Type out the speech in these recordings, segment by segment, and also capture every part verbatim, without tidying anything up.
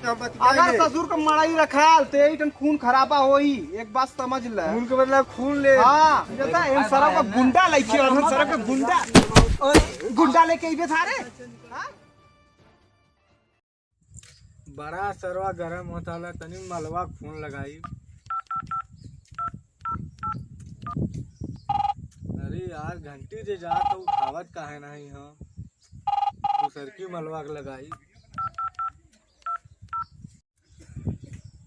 अगर ससुर का मड़ई रखाल, तो यही टन खून खराबा होई, एक बात समझ ले। खून के बदला खून ले। हाँ, जता इन सरवा का गुंडा लइके, और हम सरवा का गुंडा, गुंडा लेके अइबे थारे। हाँ? बड़ा सरवा गरम होत हाला, तनी मलवा के फोन लगाई। अरे यार, घंटी जे जात ह, उठावत काहे नाही ह? दूसर की मलवा के लगाई।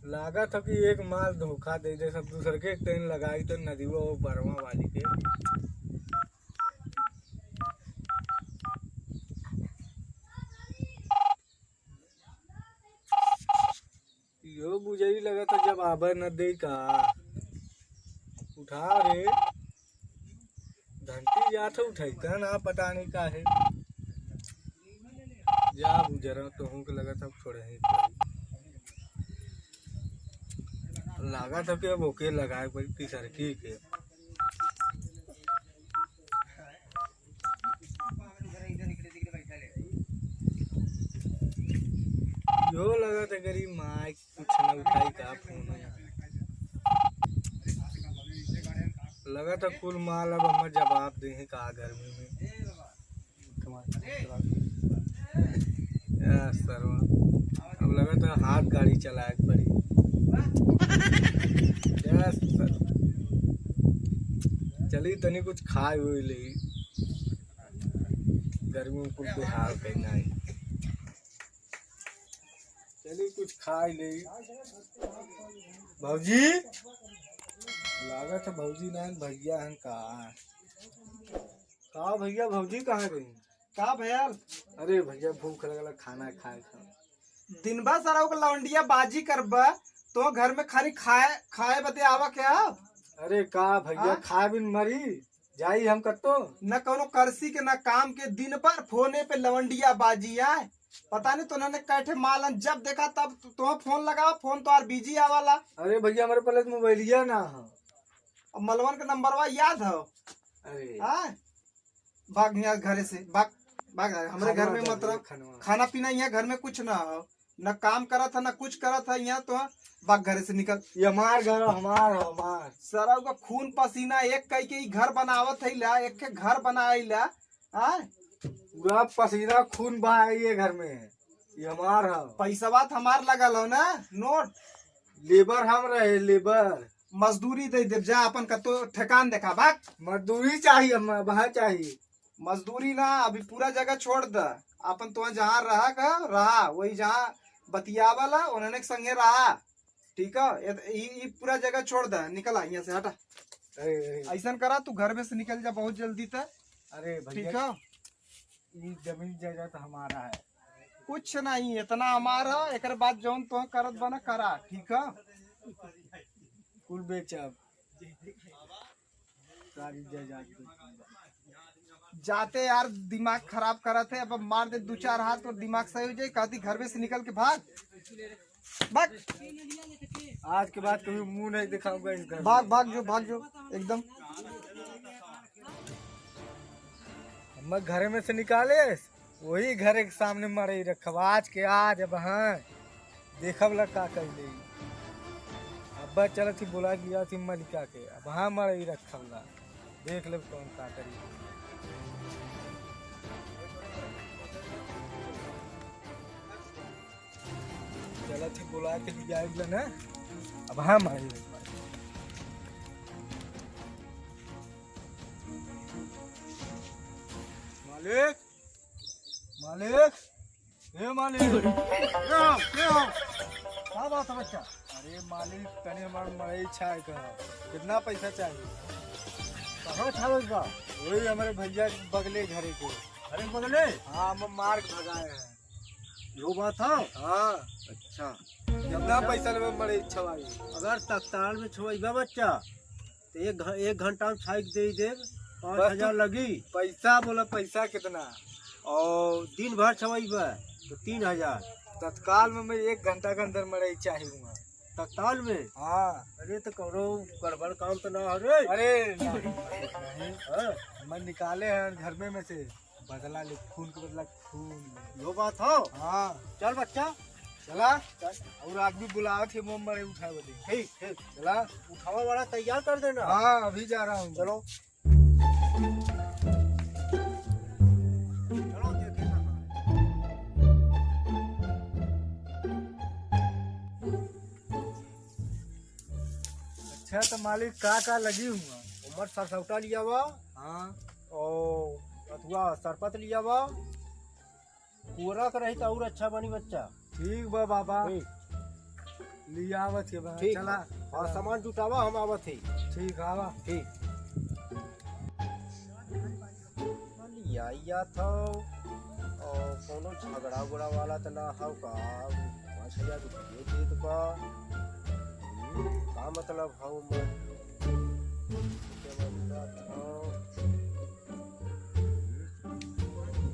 लागत ह कि एक माल धोखा दे दे, सब दूसर के एक टाइम लगाई तो नदीवा वो बरवा वाली के। यो बुझाई लगत ह जब आबे न दे का। उठा रे। घंटी जात ह उठैता ना, पता नहीं का है। जा बुझरा, तोहूँ के लगत ह छोड़े ही। लागत ह कि अब ओके लगाए पड़ी तीसरकी के। यो लगत ह गरी माई कुछ न उठाई का फोन। लगत ह कुल माल अब हमें जवाब दे हैं का गर्मी में। या सरवा, अब लगत ह हाथ गाड़ी चलाए के पड़ी। या सरवा, चली तनी कुछ खाए हुए ले, गर्मी में कुल बेहाल कहीं नहीं। चली कुछ खाए ले। भौजी, लागत ह भौजी ना, भैया हन का? का भैया, भौजी कहाँ गई? का भैया? अरे भैया, भूख लगल, खाना खाए का। दिन भर सारा ओकर लवंडिया बाजी करबा, तो घर में खाली खाए, खाए बदे आवा क्या? अरे का भैया, हाँ? खाए बिन मरी जाई हम कत्तो? न कौनो करसी के, न काम के, दिन भर फोने पे लवंडिया बाजी आए। पता नहीं तो उन्होंने कैठे मालन, जब देखा तब तो, तो फोन लगावा, फोन तो आर बिजी आवाला। अरे भैया, हमारे पास मोबाइलिया ना है। अब मलवन का नंबरवा याद हो? अरे। हाँ? भाग यहाँ घरे से, भाग, भाग, हमरे घर में मत रहो। खाना पीना यहाँ घर में कुछ ना हो, न काम करत है, न कुछ करत है यहाँ तो। भाग घरे से निकल। ये हमार घर, हमार, हमार। सरऊ का खून पसीना एक कई के ई घर बनावत है ला, एक के घर बनाए ला। हाँ? पूरा पसीना खून बहा है ये घर में, ये हमार है। पैसवा तो हमार लगल हो ना, नोट। लेबर हम रहे, लेबर। मजदूरी दे देब जा, अपन कतो ठेकान देखा, भाग। मजदूरी चाहिए, हम, वहाँ चाहिए। मजदूरी ना, अभी पूरा जगह छोड़ द, अपन तो जहाँ रहा का रहा, वही जहाँ बतियावला, उन्होंने के संगे रहा, ठीक है? ये, ये, ये पूरा जगह छोड़ द, निकला यहाँ से, हटा। अरे, अरे। ऐसन करा, तू घर में से निकल जा बहुत जल्दी तक। अरे भैया, ठीक है? ई जमीन जायदाद हमारा है। कुछ नहीं, इतना हमार है, एकर बाद जौन तो करत बना करा, ठीक है? कुल बेचब। सारी जायदाद बेचब। जाते यार, दिमाग खराब करत है, अब मार दे दो चार हाथ और दिमाग सही हो जाए। कहती घर में से निकल के भाग, भाग। आज के बाद कभी मुंह नहीं दिखाऊंगा इस घर में। भाग, भाग जो, भाग जो, एकदम। हम घर में से निकाले, वही घर के सामने मड़ई रखब। आज के आज अब हाँ देखब ला का कर ले। अब चलत ही बोला गया थी मलिका के, अब हाँ मड़ई रखब ला, देख लेब कौन का करी। चलत ही बोला के लियाइब ला ना, अब हाँ मड़ई रखब। मालिक, मालिक, हे मालिक। के हो, के हो? का बात है बच्चा? अरे मालिक, तनी हमार मड़ई छाए का है। कितना पैसा चाहिए? कहाँ छावे बा? वही हमारे भैया के बगले घरे के। अरे बगले? हाँ, हम मार के भगाए हैं। यो बात है? हाँ। अच्छा। कितना पैसा लेबे मड़ई छवाई? अगर तत्काल में छवैबा बच्चा, तो एक घ-, एक घंटा में छाई के दे देब, बस तू पाँच हजार लगी। पैसा बोला, पैसा कितना? और दिन भर छवैबा तो तीन हजार। तत्काल में मैं एक घंटा के अंदर मड़ई चाहिए हुआ। तत्काल में? हाँ। अरे तो कौनो गड़बड़ काम तो ना हो रे? अरे नहीं, नहीं। हाँ। मैं निकाले हैं घर में, में से बदला ले, खून के बदला खून। यो बात हो? हाँ। चल बच्चा, चला, और आदमी बुलावत है, मोम मरे उठाए बदे। ठीक, ठीक। चला। उठावा वाला तैयार कर देना। हाँ, अभी जा रहा हूँ। चलो। चलो, देखे ना। अच्छा, तो मालिक, का का लगी हुआ? उमर सरसौटा लिया बा। हाँ। और अथुआ सरपत लिया बा। कोरा के रही तो और अच्छा बनी बच्चा। ठीक बा बाबा। ठीक। लियावत है बा। ठीक। चला। और सामान जुटावा, हम आवत है। ठीक, आवा। ठीक। लिया, या था। और कोनो झगड़ा उगड़ा वाला तो ना हो का? पाँच हजार रुपये देत बा। हम्म, का मतलब हो मैं?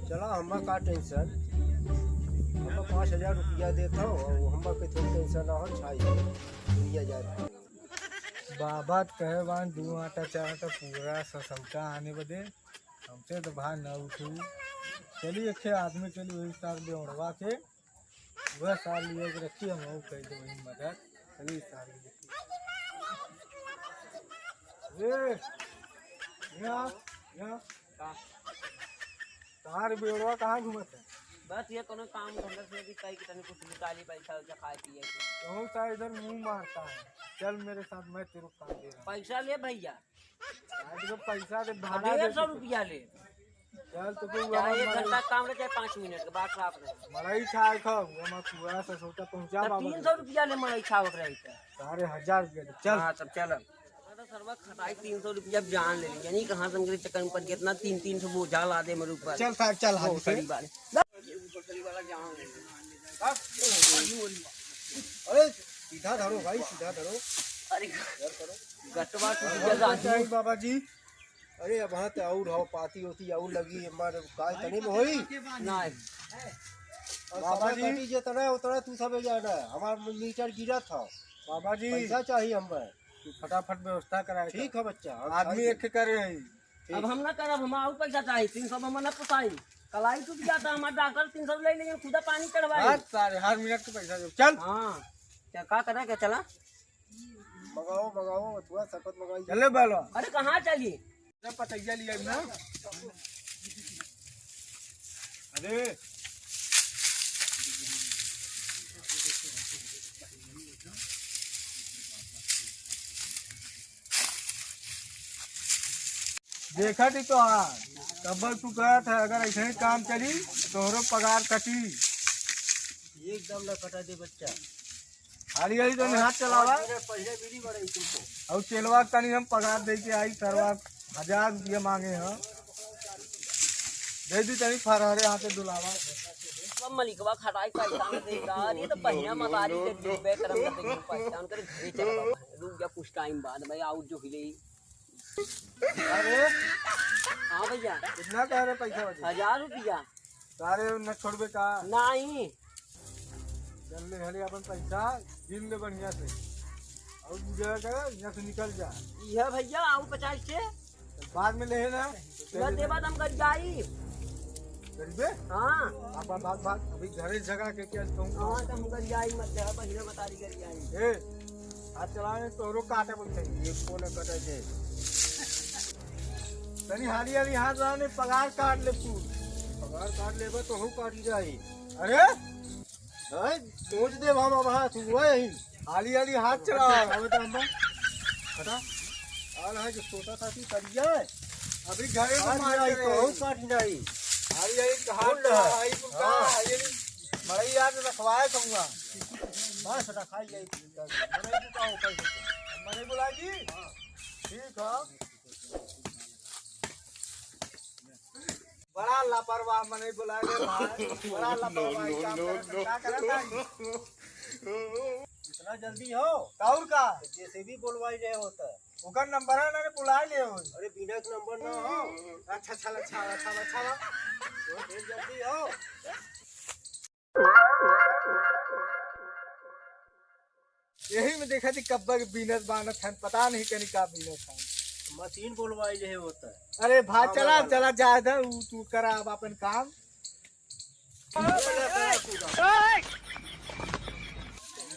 चला, हम्मा का टेंशन, हम्मा पाँच हजार रुपया देत हो, और हम्मा के थोड़ी टेंशन ना हो, छाई दुनिया जाए। बाबा त कहे बान, दू आटा चार आटा पूरा ससौटा आने बदे, हमसे तो भार ना उठू। चली, एक ठे आदमी के लिए वही सार दे उड़वा के, वह सार लिए के रखी, हम और कह दे वही मदद। चली, सार के देखी। ए, यहाँ, यहाँ। का? तार बेड़वा कहाँ घूमत है? बस ये कोनो काम धंधा से भी कई कि तनी कुछ निकाली पैसा वैसा खाए पिए के। कौन सा इधर मुंह मारता है? चल मेरे साथ, मैं तेरे को काम दे रहा हूँ। पैसा ले भैया। आज तो पैसा दे, भाड़ा दे डेढ़ सौ तू। रुपया ले। चल तो कोई चाहे हमारे एक घंटा काम रहे, चाहे पाँच मिनट के बात साफ रहे। मड़ई छाए खाओ, हमारा पूरा ससौटा पहुँचा तो बाबा तीन सौ के। रुपया ले मड़ई छावत रही तो। साढ़े हजार रुपया दे, चल। हाँ, तब चल। तो सरवा खटाई तीन सौ रुपया जान ले ली, यानी कहाँ से हमके चक्कर में पड़ गया, इतना तीन, तीन सौ बोझा ला दे मेरे ऊपर। चल साहब, चल, हाली से। बड़ी बात। अरे सीधा धरो भाई, सीधा धरो। अरे गटवा टूट गया अरे राजू। बाबा जी, अरे अब हाँ तो और हो, पाती होती और लगी, हमारे काय तनी में होई। नहीं। और बाबा समय जी। कटी जे तड़ा उतरा तू सब जाना, हमार मीटर गिरा था। बाबा जी। पैसा चाहिए हमें। तू फटाफट व्यवस्था कराए ठीक कर। है बच्चा, हम आदमी खाई एक करे हैं। ठीक। अब हम ना करब, हम आऊ पैसा चाही, तीन सौ में ना पोसाई। कलाई टूट गया था, हमार डॉक्टर तीन सौ ले लेकिन खुदा पानी चढ़वाई। हर सारे, हर मिनट के पैसा दे। चल। हाँ, क्या का करे के चला? मंगाओ, मंगाओ, अथुआ सरपत मंगाई। चले बालो। अरे कहाँ चली? अरे पतैया लिया ना। अरे। देखा थी तो हाँ, तब तू कहत है, अगर ऐसे ही काम चली, तोहरो पगार कटी। एकदम ना कटा दे बच्चा। हाली हाली तो हाथ चलावा। पाँच मिनट पहले मिली बड़े तुमको। और चेलवा तनी हम पगार दे के आई, सरवा हजार रुपया मांगे हैं। दे दी तनी फरहरे हाथे दुलावा। सब मलिकवा खटाई पहचान दे यार, ये तो पहिया मतारी के डूबे करम करते के पहचान कर घरे चला बाबा। रुक जा कुछ टाइम बाद भाई आउट जो हिले। अरे हाँ भैया। कितना कह रहे पैसा बचे? हजार रुपया। सारे न छोड़बे का? नहीं। चल ले हले अपन पैसा गिन ले बढ़िया से। और बुझा कर यहाँ से निकल जा। यह भैया आऊ पचास के। बाद में ले ना। ना देबा त हम गरियाई। गरीबे? हाँ। आप बात बात अभी घरे झगड़ा के क्या कहूँ? हाँ, तो हम गरियाई मत जा, बहिरे मतारी गरियाई। ए, हाथ चलावे तोहरो काटे बोलते हैं। ये कौन कटे थे? तनी हाली हाली हाथ लाने पगार काट ले तू। पगार काट लेबे तो हूँ काटी जाई। अरे? हैं? सोच दे बाबा, बाबा, तू वही। हाली हाली हाथ चला। अबे तो हम हटा। और है जो सोचा था तू करिया है। अभी घरे में आज मार नहीं, करे। तो हूँ काटी जाई। हाली हाली हाथ बोल रहा। चला, आई तू का, हाँ। ये नहीं। मड़ई याद रखवाए कहूँगा। बस रखाई जाई। मड़ई तू का हो, कल से। मड़ई बुलाई जी? हाँ। ठीक है। बड़ा लापरवाह मनई बोला रे भाई, बड़ा लापरवाही काम करत है, का करत है? इतना जल्दी हो? काउर का? जेसीबी बोलवाई रहे होता। ओकर नंबर है ना, बुला ले हो। अरे बिना के नंबर ना हो। अच्छा, अच्छा, अच्छा, अच्छा, अच्छा। बहुत जल्दी हो। यही में देखा थी कब्बा के बीनत बानत हन, पता नहीं कनी का बीनत हन। मशीन बोलवाई ले होता है। अरे भाई, हाँ, चला, हाँ। चला, जा दे, उ तू करा अब अपन काम।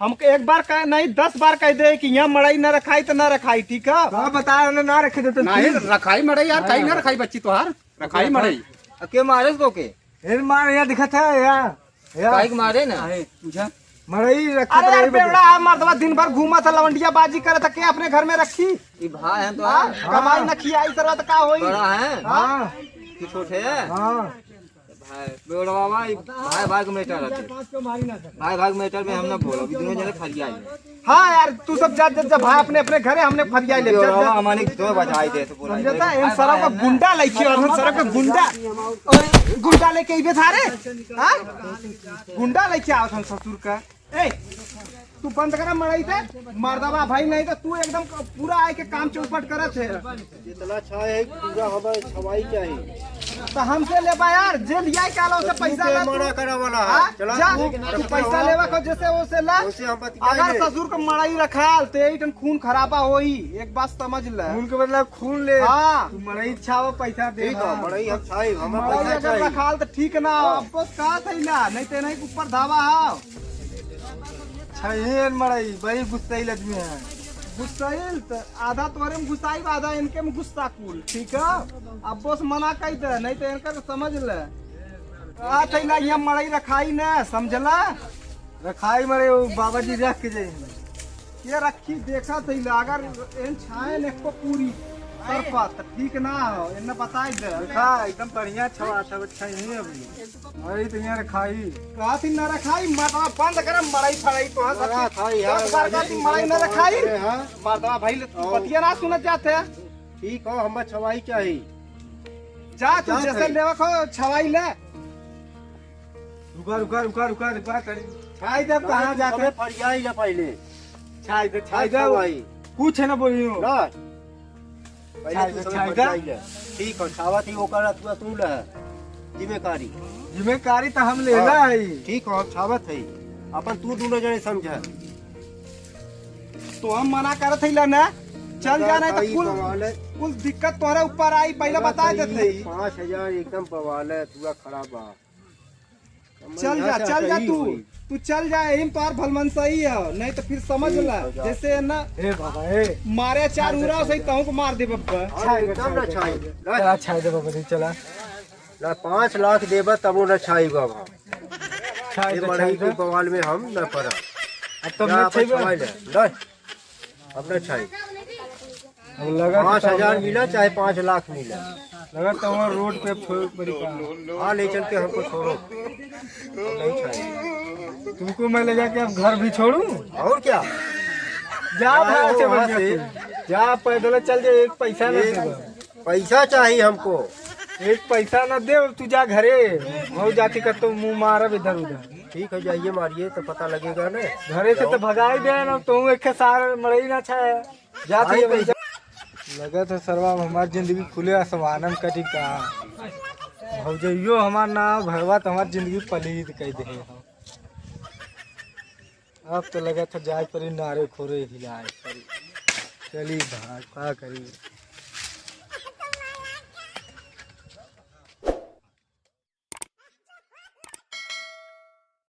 हमके एक बार कह नहीं, दस बार कह दे कि यहाँ मड़ई न रखाई तो न रखाई, ठीक है? का बता रहे ना, ना रखे देते नहीं, तू। रखाई मड़ई यार, कहीं ना रखाई बच्ची तोहार, रखाई मड़ई। आ, के मारे तो के? फिर मार, यहाँ दिखत है, यहाँ, यहाँ। काहे के मारे ना? अरे, तुझा। मड़ई रखे अरे तो यार, वही बेवड़ा है, मर्दवा दिन भर घूमत है, लवंडिया बाजी करत है, के अपने घर में रखी? ई भाई है तो हाँ, है। कमाई न खियाई सरवा तो का होई? बड़ा है? हाँ। कि छोटे है? हाँ। भाई, बेवड़ा बाबा, ई भाई, भाई के मैटर रहते। भाई, भाई के मैटर में हम ना बोलो, अभी दोनों जने फरिया ही। हाँ यार, तू सब जा, जा, जा, भाई अपने, अपने घरे, हमने फरिया ले, जा, बेवड़ा जा। बाबा, हमारे दो बजाई दे, तो बोला समझता है? इन सरवा का गुंडा लइके, और हम सरवा का गुंडा, गुंडा लेके इबे थारे, हाँ? गुंडा लइके आवत हम ससुर का। ए, तू बंद करा मड़ई से, मर्दवा भाई, नहीं तो तू एकदम पूरा आए के काम चौपट करत है। जितना छाए है, पूरा हमें छवाई चाहिए। तो हमसे लेबा यार, जे लिया के आला, उसे पैसा ला तू। मना करे वाला है। हाँ? चला, जा, तू तू पैसा लेवा को जैसे वैसे ला। वैसे हम बतियाए अगर ले। ससुर को मड़ई रखाल, तो यही टन खून खराबा होई, एक बात समझ ले। खून के बदला खून ले। हाँ। तू मड़ई छावा, पैसा दे। ठीक है, हाँ। मड़ई हम छाई, हमें मड़ई पैसा अगर चाहिए। रखाल तो ठीक ना, हाँ। अब बस कहा था ही ना, नहीं तो नहीं ऊपर धावा है। छहिए न मड़ई, बड़ी गुस्सैल आदमी है। गुस्सैल त आधा तोरे में गुस्साई, आधा इनके में गुस्सा कुल, ठीक है? अब बस मना कई दे, नहीं तो इनका तो समझ ले। कहा थे ना, यहाँ मड़ई रखाई ना, समझला? रखाई मड़ई, वो बाबा जी रख के जाए। ये रखी, देखा थे ला, अगर इन छाए ने को पूरी सरपत, ठीक ना हो, इन्हें बताई दे। देखा, एकदम बढ़िया छवा था, अच्छा ही है अभी। अरे तो यहाँ रखाई। कहा थी ना रखाई, मर्दवा बंद कर, मड़ई फड़ई तो है, ना रखाई, हाँ, दस बार का थी मड़ई ना रखाई। अरे हाँ। मर्दवा भाई, ले तू और बतिया ना सुनत जाते। ठीक हो, हम छवाई चाहिए। जा तू जा जैसे भाई। लेवा को छवाई ले। रुका, रुका, रुका, रुका, रुका, कर। छाई दे, कहाँ जाते? फरियाई ले पहले। छाई दे, छाई दे। छवाई। कुछ है ना बोलियो। ना। पहले छाई तू दे, समय छाई पर दे। जाई ले। ठीक हो, छावत ही ओकर तू, तू ले जिम्मेदारी। जिम्मेदारी तो हम लेला हाँ, है। ठीक हो, हम छावत है। अपन तू दोनों जने समझा। तो हम मना करत है ला ना, चल जा, नहीं तो कुल, कुल दिक्कत तोहरे ऊपर आई, पहले बता देते ही। पाँच हजार एकदम बवाल है, पूरा खराब बा। चल जा, चल जा तू। तू चल जा, यही में तोहार भलमनसाई है, नहीं तो फिर समझ ला, जैसे है ना, ए बाबा, ए। मारे चार उराव सही, तहूँ को मार दे बब्बा। हाँ, एकदम ना छाई। चला, छाई दे बाबा जी, चला। ना, पाँच लाख देबा, तबो ना छाई बाबा। छाई ये दे, मड़ई छाई के दे। बवाल में हम ना पड़ा। अब तो जा, ना अपन छाई बा। छवाई ले। ले। अपना छाई। अब लगा तो पाँच हजार मिला चाहे पाँच लाख मिला। लगा तो वहाँ रोड पे छोड़ पड़ी का। हाँ, ले चल के हमको छोड़ो। हम नहीं छाई। तुमको मैं ले जाके अब घर भी छोड़ूं? और क्या? जा जाओ भाई से वहाँ बढ़िया से। तू। जा पैदल चल जा, एक पैसा ना एक देगा। पैसा चाहिए हमको। एक पैसा ना दे, तू जा घरे। वहाँ जाती कर तो मुँह मारब इधर उधर। ठीक है, जाइए मारिए तो पता लगेगा ना। घरे से तो भगाई दे ना, तू एक सार मड़ई ना छाया। जात भाई, ही भाई। पैसा। लगत है सरवा, अब हमार जिंदगी खुले आसमानन कटी का। भौजइयो हमार नाव भरवा तो हमार जिंदगी पलीत कई दे। अब तो लगत है जाए परी नारे खोरे हिलाए परी। चली भाई, का करी?